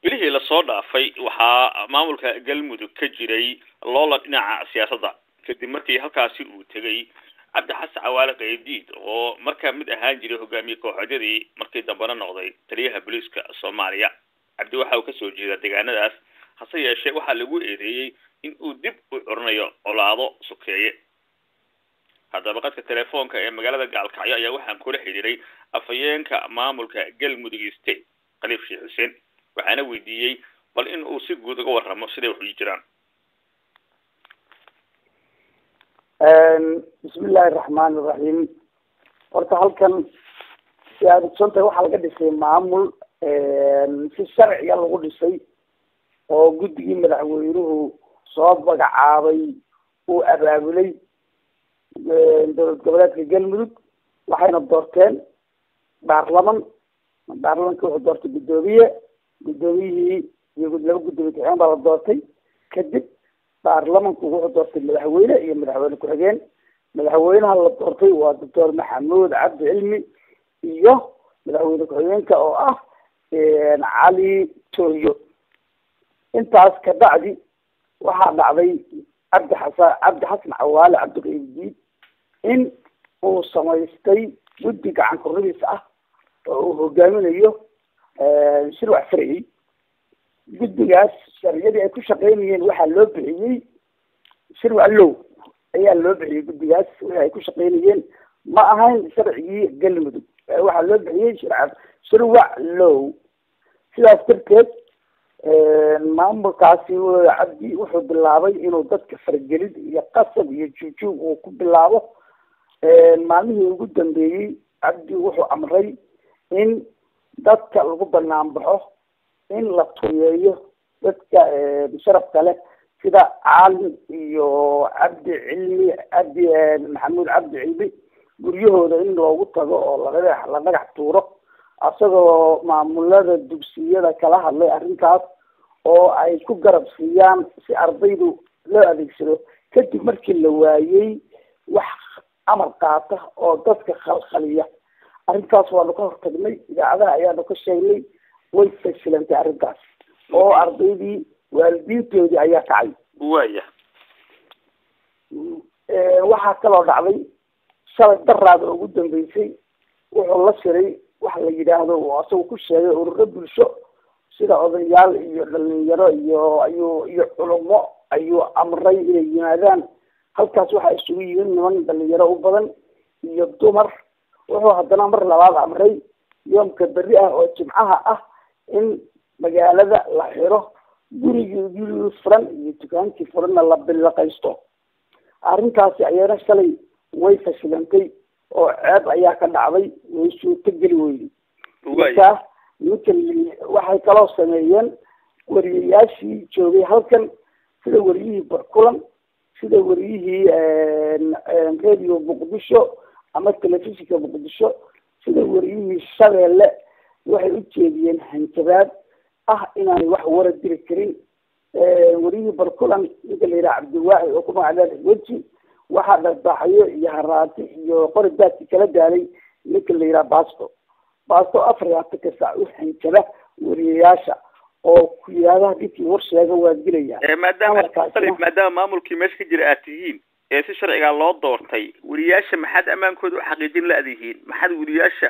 Bilihii lasoo dhaafay waxaa maamulka Galmudug ka jiray loola dhinaca siyaasadda, kadib markii halkaasi uu tegay Cabdi Xasan Cawaale Qaybdiid oo markaa mid ahaan jiray hogaamiye kooxeedyadii, markii dambena noqday taliyaha booliiska Soomaaliya. Cabdi waxa uu kasoo jeedaa deegaanadaas, hase yeeshee waxaa lagu eedeeyey in uu dib u curinayo colaado sokeeye. Haddaba qadka telefoonka ee magaalada Gaalkacyo ayaa waxaan kula xidhiiray afhayeenka maamulka Galmudug State, Khaliif Sheekh Xuseen, waxaana weydiiyey bal in uu si guud uga warramo siday wax u jiraan. Bismi illaahi raxmaani raxiim. Horta halkan si aada ogsoon tahay waxaa laga dhisay maamul si sharciga lagu dhisay oo guddigii madaxweynuhu soo magacaabay uu abaabulay dowlad goboleedka Galmudug. Waxayna doorteen baarlaman. Baarlamanki wuxuu doortay guddoomiye, guddoomiyihii iyo laba guddoomiye ku-xigeen baa la doortay. Kadib baarlamanku wuxuu doortay madaxweyne iyo madaxweyne ku-xigeen. Madaxweynaha la doortay waa Doctor Maxamuud Cabdi Cilmi iyo madaxweyne ku-xigeenka oo ah Cali Tooyo. Intaas ka bacdi waxaa dhacday Cabdi Xasan, Cabdi Xasan Cawaale Cabdiqaydiid, in uu samaystay guddi gacan kuradiis ah oo uu hogaaminayo Shirwac Farci. Guddigaas sharciyadii ay ku shaqeynayeen waxaa loo bixiyey Shirwac Low ayaa loo bixiyey. Guddigaas wixii ay ku shaqeynayeen ma ahayn sharcigii Galmudug, waxaa loo bixiyey Shirwac Low. Sidaas darteed maamulkaasi Cabdi wuxuu bilaabay inuu dadka fargelid iyo qasab iyo juujuub uu ku bilaabo. Maalmihii ugu dambeeyey Cabdi wuxuu amray in dadka lagu banaan baxo, in la tuyeeyo dadka sharafka leh sida Caalim iyo Cabdi Cilmi, Cabdi Maxamuud Cabdi Cilmi, guryahooda in loogu tago oo ladhagax la dhagax tuuro, asagoo maamulada dugsiyada kala hadlay arrintaas oo ay ku garab siiyaan si ardaydu loo adeegsado. Kadib markii la waayey wax amar qaata oo dadka khalkhaliya, arrintaas waanu ka hortagnay, idaacadaha ayaanu ka sheegnay, way fashilantay arrintaas oo ardaydii waalidiintoodii ayaa kacay. Waya Waxaa kaloo dhacday shalay daraada ugu dambeysay wuxuu la shiray waxa la yidhaahdo oo asagu ku sheegay ururo bulsho sida odayaal iyo dhalinyaro iyo ayuu iyo culamo ayuu amray inay yimaadaan. Halkaas waxaa isugu yimid niman dhalinyaro u badan iyo dumar. Wuxuu haddana mar labaad amray yoomka berri ah oo jimcaha ah in magaalada la xiro, gurigii gurigii furan iyo dukaankii furanna la bilaqaysto. Arrintaasi ayana shalay way fashilantay oo ceeb ayaa ka dhacday, way suurto geli weyday. Marka ninka waxay kaloo sameeyeen wariyayaashii joogay halkan, sida wariyihii Barkulan, sida wariyihii Radio Muqdisho ama telefishinka Muqdisho, sida wariyihii Shabeelle, waxay u jeediyeen hanjabaad ah inaanay wax wara diri karin. Wariyihii Barkulan ninka la yidhaha Cabdiwaaxi oo ku magac dheer Weji, waxaa dharbaaxyo iyo haraati iyo qori daadki kala daalay ninka la yidhaha Basto. Basto 24-ka saac u hanjaba wariyayaasha oo ku yidhaahda ninkii war sheega waa dilaya. Maadaama maadaama maamulkii meesha ka jira aad tihiin ee si sharcigaa loo doortay, wariyaasha maxaad ammaankooda u xaqiijin la-dihiin? Maxaad wariyaasha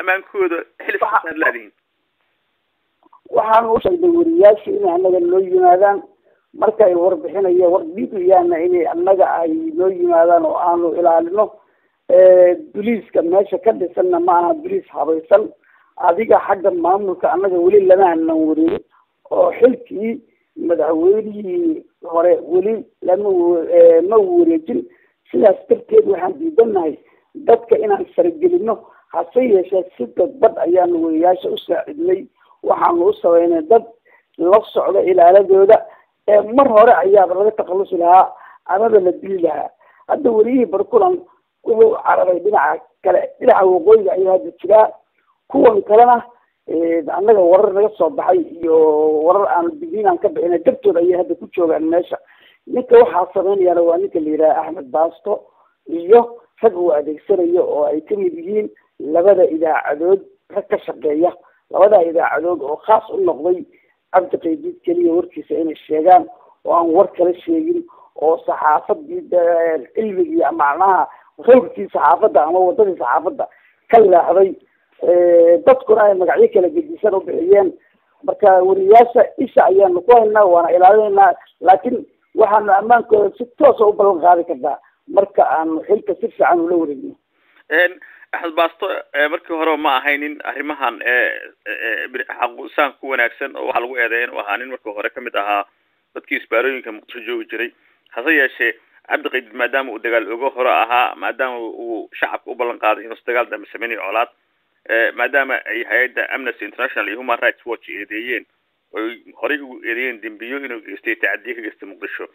ammaankooda xil iska saar la-dihiin? Waxaanu u sheegnay wariyaashu inay annaga noo yimaadaan marka ay warbixinaya war dhiibayaana, inay annaga ay noo yimaadaan oo aanu ilaalino. Boliiska meesha ka dhisanna ma aha boliis habaysan. Adiga xagga maamulka annaga weli lama aanan wareegin oo xilkii madaxweynihii hore weli lama ma wareejin. Sidaas darteed waxaan diidanahay dadka inaan faragelino. Hase yeeshee si dadbad ayaanu wariyaasha u saacidnay, waxaanu u sameynay dad la socda ilaaladooda. Ee mar hore ayaaba laga takhalusi lahaa amaba la dili lahaa. Hadda wariyihii Barkulan wuxuu cararay dhinaca kale, dhinaca waqooyiga ayuu hadda jiraa. Kuwan kalena annaga warar naga soo baxay iyo warar aanu digniin aan ka bixinay dartood ayay hadda ku joogaan meesha. Ninka waxaa sameynayaana waa ninka la yidhaha Axmed Baasto iyo rag uu adeegsanayo oo ay kamid yihiin labada idaacadood rag ka shaqeeya Labada idaacadood oo khaas u noqday Cabdi Qaydiid keliya warkiisa inay sheegaan oo aan war kala sheegin, oo saxaafadii cilmigii macnaha rawrkii saxaafadda ama wadadii saxaafadda ka leexday, dadkuna ay magacyo kala gedisan u bixiyeen. Marka wariyaasha isha ayaanu ku haynaa, waana ilaalinaynaa, laakiin waxaanu ammaankooda si toosa u ballan qaadi karnaa marka aanu xilka si fiican ula wareegno. Axmed Baasto markii hore ma ahaynin arrimahan xaquusaan ku wanaagsan, oo waxaa lagu eedeeya inuu ahaa nin markii hore kamid ahaa dadkii isbaarooyinka Muqdisho joogi jiray. Hase yeeshee Cabdi Qaydiid maadaama uu dagaal ogo hore ahaa, maadaama uu shacabka u ballan qaaday inuusa dagaal dambe sameynayo colaad, maadaama ay hay-adda Amnesty International iyo Human Rights Watch eedeeyeen, oy horey ugu eedeeyeen dembiyo inuu geystay, tacadiye ka geystay Muqdisho,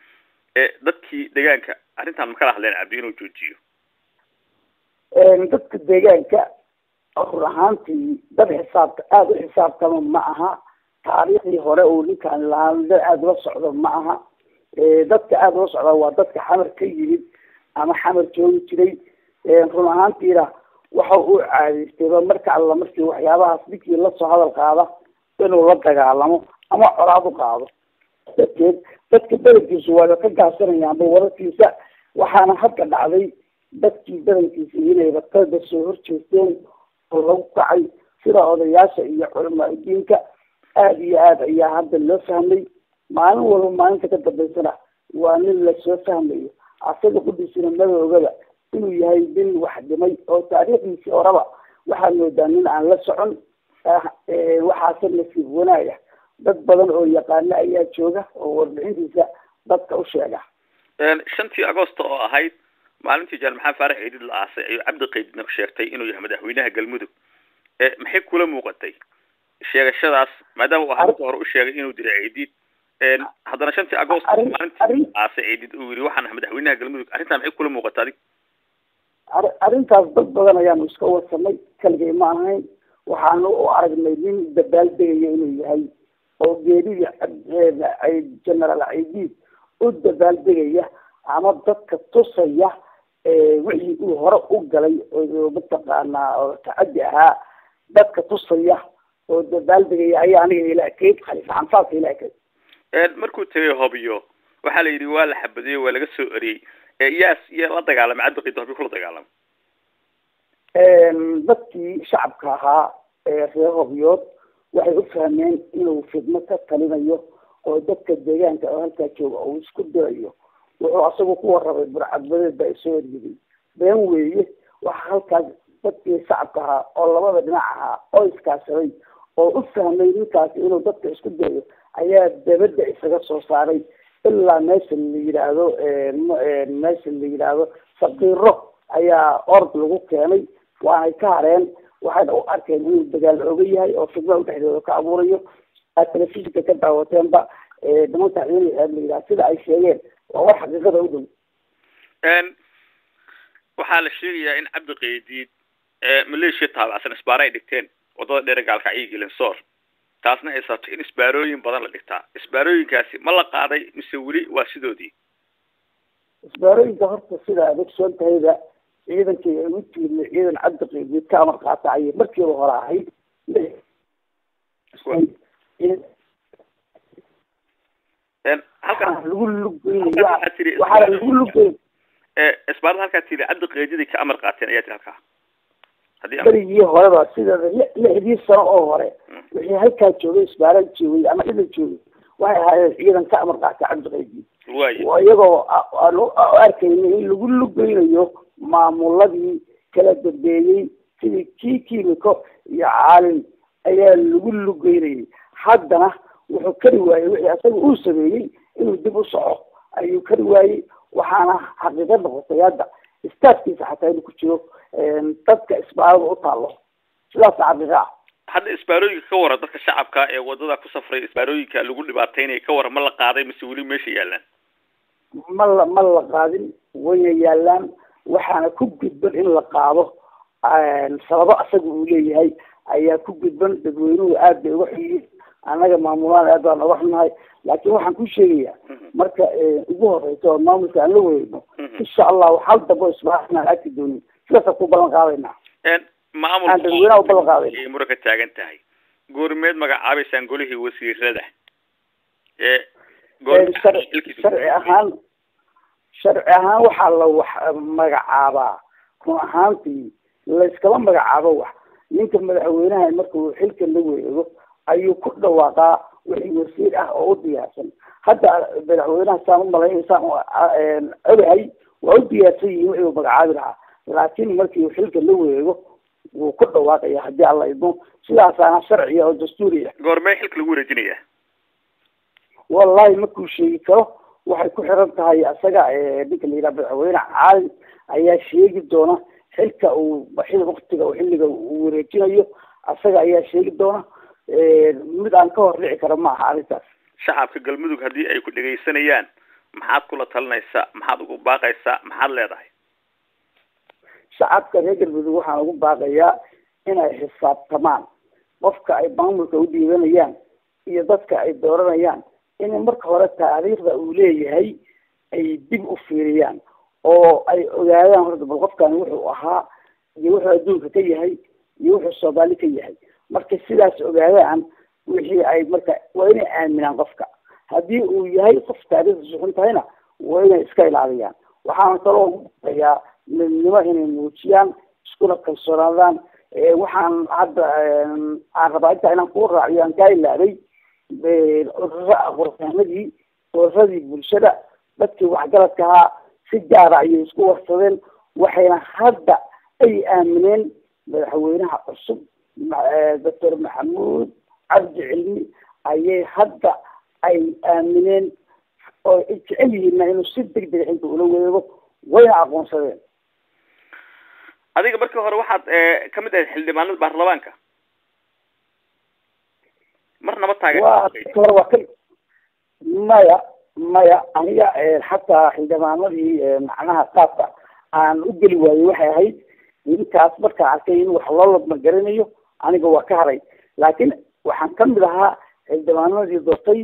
dadkii deegaanka arrintan ma kala hadleen Cabdi inuu joojiyo? Dadka deegaanka run ahaantii dad xisaabta aada u xisaabtama ma aha. Taariikhdii hore uu ninkaan lahaa dad aada ula socdo ma aha. Dadka aada ula socda waa dadka xamar ka yimid ama xamar joogi jiray. Run ahaantiina waxa uu caadaystayba marka alla markii waxyaabahaas ninkii lasoo hadal qaada inuu la dagaalamo ama colaad u qaado. Darteed dadka badankiisu waaba ka gaabsanayaanba wararkiisa. Waxaana hadda dhacday dadkii badankiisa inayba kada soo horjeesteen oo lagu kacay, sida odayaasha iyo culamaa udiinka. Aada iyo aad ayaa hadda loo fahmay. Maalin walba maalinta ka dambaysana waa nin lasoo fahmayo, asaga qudhiisina madoogaba inuu yahay nin wax dhimay oo taariikhdiisii horeba waxaad moodaa nin aan la socon. Waxaase nasiib wanaaya dad badan oo yaqaano ayaa jooga oo warbixintiisa dadka u sheega. 5tii Agosto oo ahayd maalintii Jaan Maxamed Faarax Ciidid la aasay ayuu Cabdi Qaydiidna sheegtay inuu yahay madaxweynaha Galmudug. Maxay kula muuqatay sheegashadaas, maadaama uu arinta hore u sheegay inuu dilay Ciidid, haddana 5tii Agosto maalintii la aasay Ciidid uu yidhi waxaan ahay madaxweynaha Galmudug? Arrintaa maxay kula muuqatay adig? Arrintaas dad badan ayaanu iska warsanay, kaligay ma ahayn. Waxaanu u aragnay nin dabaaldegaya inuu yahay oo geeridii Generaal Ciidiid u dabaaldegaya ama dadka tusaya wixii uu hore u galay oo mataqaanaa oo tacaddi ahaa dadka tusaya oo dabaaldegaya ayaa aniga ila kayd khaliif canfaas ila kayd. Markuu tegay Hobyo waxaa la yidhi waa la xabadiyey, waa laga soo eriyey. Yaas iyo la dagaalamay Cabdi Qaydiid Hobyo kula dagaalamay? Dadkii shacabka ahaa ee reer Hobyood waxay u fahmeen inuu fidmo ka talinayo oo dadka deegaanka oo halkaa jooga uu isku dirayo. Wuxuu asagu ku warramay burcadbadeed baa isoo eryiday. Been weeye. Waxa halkaas dadkii shacabka ahaa oo labada dhinac ahaa oo iskaashaday oo u fahmay ninkaasi inuu dadka isku dirayo ayaa dabadda isaga soo saaray ilaa meesha la yidhaahdo, meesha la yidhaahdo Saqiiro ayaa ord lagu keenay. Waanay ka hareen, waxayna u arkeen inuu dagaal ooga yahay oo fidma dhexdooda ka abuurayo. Aad telefishinka ka daawateenba nimanka ciidan la yidhaha sida ay sheegeen waa war xaqiiqada u dhow. Waxaa la sheegayaa in Cabdi Qaydiid maleeshiya taabacsan isbaaro ay dhigteen wadada dheer Gaalkacyo Gelinsoor, taasna ay sababtay in isbaarooyin badan la dhigtaa. Isbaarooyinkaasi ma la qaaday mise weli waa sidoodii? Isbaarooyinka horta sida aad ogsoon tahayba ciidankii ay u tiirnay ciidan Cabdi Qaydiid ka amar qaata ayay markiiba hore ahayd. Halkan lagu lugeynayo waxaana lagu lugeyn isbaarada halkaa tiri Cabdi Qaydiid ay ka amar qaateen ayaa tiri halkaa. Berigii horeba sideeda 6dii sano oo hore wixii halkaa joogay isbaara joogay ama ciidan joogay waxay ahaayeen ciidan ka amar qaata Cabdi Qaydiid, oo iyagoo aan u arkayna in lagu lugeynayo maamuladii kala dambeeyey sidii kii kiimiko iyo caalin ayaa lagu lugeynayay. Haddana wuxuu kari waayey wixii asaga uu sameeyey inuu dib u soco ayuu kari waayey. Waxaana xaqiiqo noqotay hadda istaafkiisa xataa inuu ku jiro dadka isbaarada u taalo, sidaas xaqiiqa ah. Hadda isbaarooyinka ka waran dadka shacabka ee wadada ku safray, isbaarooyinka lagu dhibaataynaya ka waran, ma la qaaday mise weli meesha yaalaan? Ma la qaadin, wayna yaalaan. Waxaana ku gudban in la qaado sababo asaga uu leeyahay ayaa ku gudban. Dadweynuhu aad bay uga xunyihiin, annaga maamulaan aad baan uga xunnahay, laakiin waxaan ku sheegayaa marka ugu horeysa oo maamulka aan la wareegno insha allahu hal dambo isbaar inaan arki doonin, sidaasaan ku ballan qaadaynaa. Maamulka dadweynaha u ballan qaadayna mura ka taagan tahay Goormeed magacaabaysaan golihii wasiirada? Sharci ahaan, sharci ahaan waxaa la wax magacaabaa, run ahaantii layskama magacaabo wax. Ninka madaxweynaha markuu xilka la wareego ayuu ku dhawaaqaa wixii wasiir ah oo u diyaarsan. Hadda madaxweynaha saan umalayn, saan ogahay, waa u diyaarsan yihiin wixii uu magacaabi lahaa, laakiin markii uu xilka la wareego wuu ku dhawaaqaya haddii Alla idmo. Sidaasaana sharciya oo dastuuri ah. Goormee xilka lagu wareejinaya? Wallahi makuu sheegi karo, waxay ku xiran tahay isaga. Ninka la yidhaha madaxweyne Caalin ayaa sheegi doona xilka uu xil waktiga xilliga uu wareejinayo, isaga ayaa sheegi doona. Mid aan ka hor dhici karo ma aha arrintaas. Shacabka Galmudug haddii ay ku dhegaysanayaan, maxaad kula talinaysaa? Maxaad ugu baaqaysaa? Maxaad leedahay? Shacabka reer Galmudug waxaan ugu baaqayaa inay xisaabtamaan qofka ay maamulka u dhiibanayaan iyo dadka ay dooranayaan, inay marka hore taariikhda uu leeyahay ay dib u fiiriyaan oo ay ogaadaan horta bal qofkani wuxuu ahaa iyo wuxuu adduunka ka yahay iyo wuxuu Soomaali ka yahay. Marka sidaas ogaadaan wixii ay marka waa inay aaminaan qofka. Haddii uu yahay qof taariikhdiisu xun tahayna, waa inay iska ilaaliyaan. Waxaana kaloo ugu baqayaa midnimo inay muujiyaan, iskuna kalsoonaadaan. Waxaan hadda aan rabaa intaa inaan kuu raaciyo, aan kaa ilaabay, urura aqoonyahanadii, ururadii bulshada, dadkii waxgaradka ahaa si gaara ayay isku warsadeen, waxayna hadda ay aamineen madaxweynaha cusub, Doctor Maxamuud Cabdi Cilmi ayay hadda ay aamineen oo ay jecel yihiinna inuu si degdega xilka ula wareego, wayna aqoonsadeen. Adiga markii hore waxaad kamid ahayd xildhibaanada baarlamaanka, marnaba taageer? Waa hore waa ka maya, maya, aniga xataa xildhibaanadii macnaha qaabka aan u geli waayey waxay ahayd ninkaas markaa arkay in wax loo ladma garanayo, aniga waa ka haray. Laakiin waxaan kamid ahaa xildhibaanadii doortay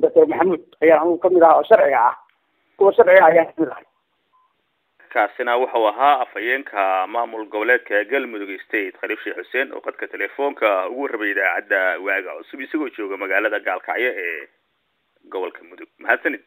Doctor Maxamuud ayaan anigu kamid ahaa, oo sharciga ah, kuwa sharciga ayaan kamid ahay. Kaasina wuxuu ahaa afhayeenka maamul goboleedka Galmudug State, Khaliif Sheekh Xuseen, oo qadka telefoonka ugu warramay idaacadda Waaga Cusub isagoo jooga magaalada Gaalkacyo ee gobolka Mudug. Mahadsanid.